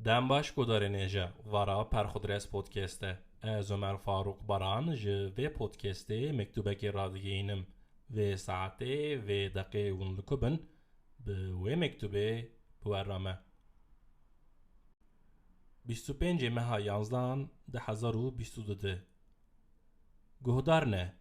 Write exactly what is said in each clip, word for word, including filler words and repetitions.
Dem baş guhdarên hêja, vara Perxudres Podcast e. Ez Omer Farûq Baran ji vê podcastê mektûbekê radigihînim. Vê saetê, vê deqê hûn li ku bin, bi wê mektûbê bi we re me. Bîst û pêncê meha yanzdan du hezar û bîst û du de. Guhdar ne.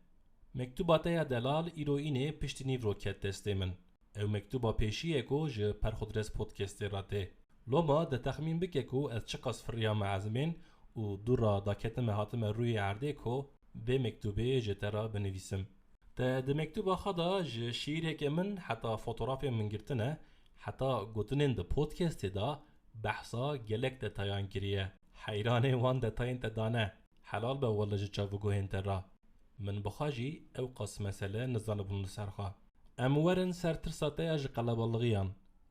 Mektûba te ya delal îro înê piştî nîvro ket destê min. Ew mektûba pêşî ye ku ji Perxudres Podcastê re tê. Loma de texmîn bike ku ez çiqas firiyame ezmên û dû re daketime hatime rûyê erdê ku vê mektûbê ji te re binivîsim. Te di mektûba xwe de ji şîîreke min heta fotografên min girtine, heta gotinên di podcastê de behsa gelek detayan kiriye. Heyranê wan detayên te dane. Helal be wele ji çav û guhên te re. Min bi xwe jî ew qas mesele nizanibûn li ser xwe. Em werin ser tirsa te ya ji qelebalixîyan.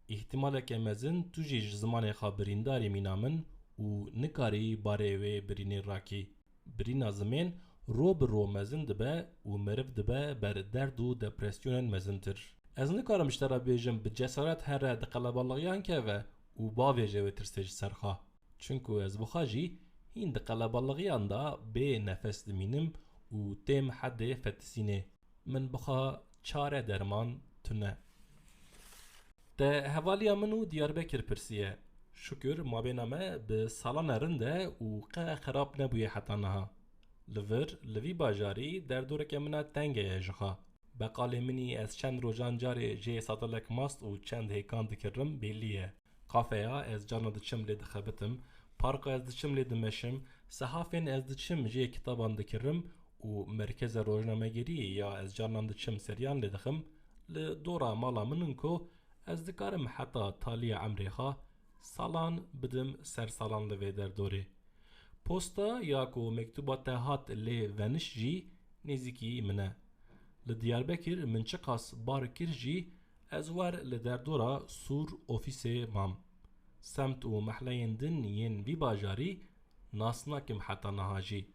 Îhtimaleke mezin tu jî ji zimanê xwe birîndarî mîna min û nikarî barê wê birînê rakî. Birîna zimên ro bi ro mezin dibe û meriv dibe ber derd û depresyonên mezintir. Ez nikarim ji te re bêjim bi cesaret here di qelebalixîyan keve û bavêje wê tirsê ji ser xwe. Çunku ez bi xwe jî hîn di qelebalixîyan de bê nefes dimînim û têm hedê fetisînê. Min bi xwe çare derman tune. Te hevaliya min û Diyarbekir pirsiye. Şukir mabêna me bi salan e rind e û qe xerab nebûye heta niha. Li vir, li vî bajarî derdoreke min a teng e ji xwe. Beqalê min î ez çend rojan carê jê satilek mast û çend hêkan dikirim bêlî ye. Kafeya ez carna diçim lê dixebitim, parka ez diçim lê dimeşim, sehafên ez diçim jê kitaban dikirim û merkeza rojnamegeriyê ya ez carnan diçim seriyan lê dixim, li dora mala min in ku ez dikarim heta taliya emrê xwe salan bidim ser salan li vê derdorê. Posta ya ku mektûba te hat lê veniş jî nêzîkî min e. Li Diyarbekir min çiqas bar kir jî ez wer li derdora Sûr ofîsê mam. Semt û mehleyên din yên vî bajarî nas nakim heta niha jî.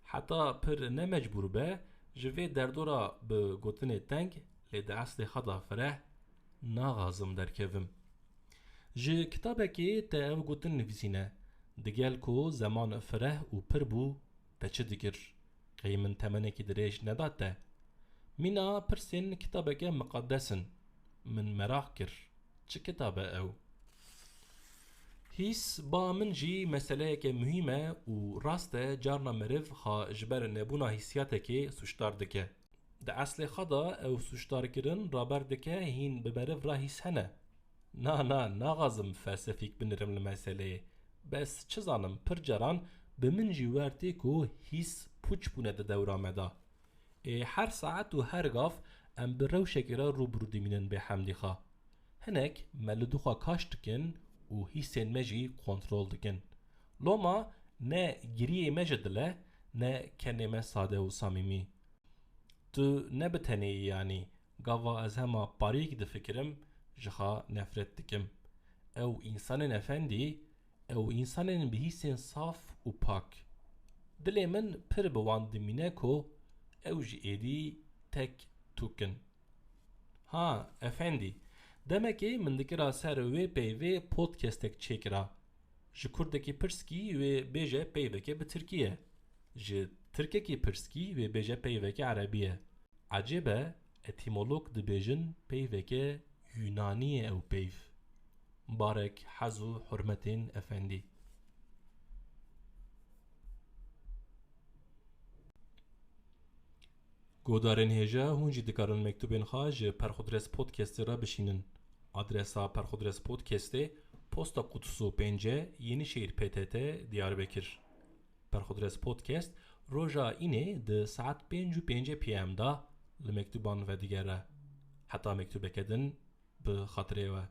Heta pir ne mecbûr be, ji vê derdora bi gotinê teng lê di eslê xwe de fireh naxazim derkevim. Ji kitabekê te ev gotin nivîsîne, digel ku zeman fireh û pir bû, te çi dikir? Qey min temenekî dirêj neda te? Mîna pirsên kitabeke miqedes in. Min meraq kir, çi kitab e ew? Hîs ba min jî meseleyeke muhîm e û rast e carna meriv xwe ji ber nebûna hîsiyatekê sûcdar dike. Di eslê xwe de ew sûcdarkirin raber dike hîn bi meriv re hîs hene. Na, na, naxwazim felsefîk binêrim li meseleyê. Bes çi zanim, pir caran bi min jî wer tê ku hîs pûç bûne di dewra me de. Ê her saet û her gav em bi rewşekê re rû bi rû dimînin bê hemdî xwe. Hinek me li dû xwe kaş dikin û hîsên me jî kontrol dikin. Loma ne giriyê me ji dil e, ne kenê me sade û samîmî. Tu ne bi tenê yî yanî, gava ez hema pariyek difikirim, ji xwe nefret dikim. Ew însanên efendî, ew însanên bi hîsên saf û pak. Dilê min pir bi wan dimîne ku ew ji êdî tek tûk in. Ha, efendî, demekê min dikira ser wê peyvê podcastek çêkira. Ji kurdekî pirs kî wê bêje peyveke bi tirkî ye. Ji tirkekî pirs kî wê bêje peyveke erebî ye. Ecêb e, etîmolog dibêjin peyveke yûnanî ye ew peyv. Barek hez û hurmetên efendî. Guhdarên hêja, hûn jî dikarin mektûbên xwe ji Perxudres Podcastê re bişînin. Adresa Perxudres Podcastê, Posta Kutusu pênc, Yenişehir P T T, Diyarbekir. Perxudres Podcast roja înê di saet pênc û pêncî P M de li mektûban vedigere. Heta mektûbeke din, bi xatirê we.